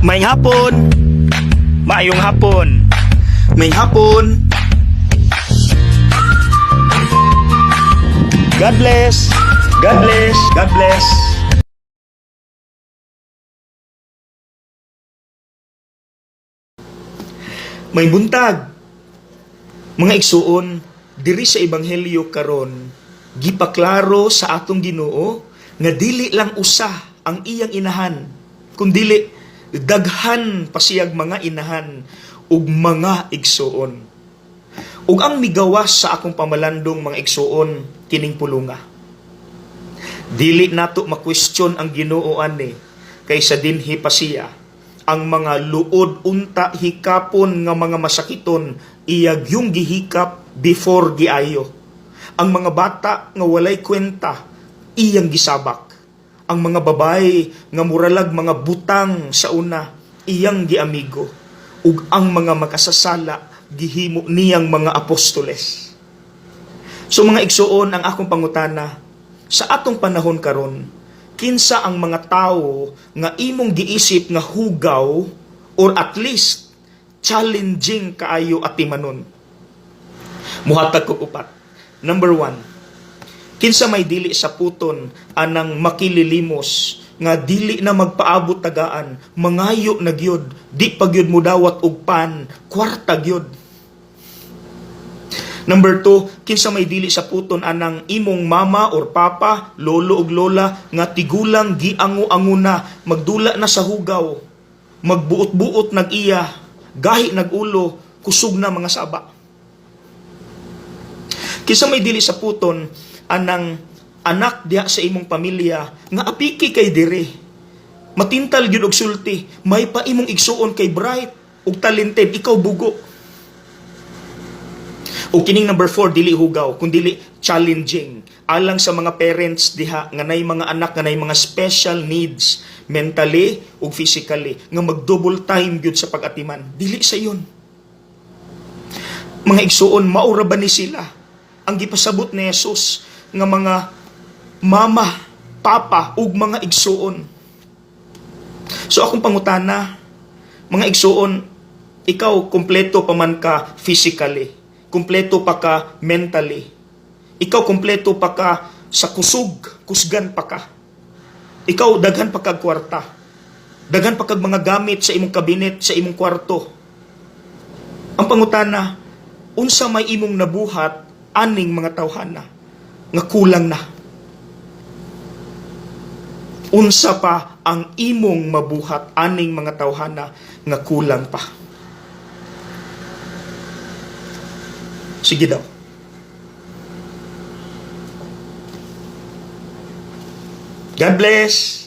Maayong hapon. Maayong hapon. Maayong hapon. God bless. God bless. God bless. May buntag. Mga igsuon, diri sa ebanghelyo karon, gipaklaro sa atong Ginoo nga dili lang usa ang iyang inahan, kundili daghan pa siyag mga inahan ug mga igsuon. Ug ang migawas sa akong pamalandong, mga igsuon, kining pulunga. Dili nato ma-question ang Ginoo ani kaysa dinhi pa siya ang mga luod unta hikapon nga mga masakiton iyag yung gihikap before giayo. Ang mga bata nga walay kwenta iyang gisabak. Ang mga babae nga muralag mga butang sa una iyang giamigo. Ug ang mga makasasala gihimo niyang mga apostoles. So mga igsuon, ang akong pangutana, sa atong panahon karon, kinsa ang mga tawo nga imong giisip nga hugaw or at least challenging kaayo atimanon? Muhatag kog upat. Number 1, kinsa may dili sa puton anang makililimos nga dili na magpaabot tagaan, mangayo na gyud, di pa gyud mudawat og pan, kwarta gyud. Number 2, kinsa may dili sa puton anang imong mama or papa, lolo ug lola nga tigulang giango-ango na, magdula na sa hugaw, magbuot-buot nag-iya, gahi nag-ulo, kusog na mga saba. Kinsa may dili sa puton anang anak diha sa imong pamilya nga apiki kay dire, matintal gyud og sulti, may pa imong igsuon kay bright ug talented, ikaw bugo. O kining number 4, dili hugaw, kun dili challenging. Alang sa mga parents diha nga nay mga anak nga nay mga special needs mentally ug physically nga mag-double time gyud sa pag-atiman. Dili sa iyon. Mga igsuon, maura ba ni sila ang gipasabot ni Jesus nga mga mama, papa ug mga igsuon? So akong pangutana, mga igsuon, ikaw kompleto pa man ka physically, kompleto pa ka mentally, ikaw kompleto pa ka sa kusog, kusgan pa ka. Ikaw daghan pa kag kwarta, daghan pa kag mga gamit sa imong kabinet, sa imong kwarto. Ang pangutana, unsa may imong nabuhat aning mga tawhana nga kulang na? Unsa pa ang imong mabuhat aning mga tawhana nga kulang pa? Sige daw. God bless.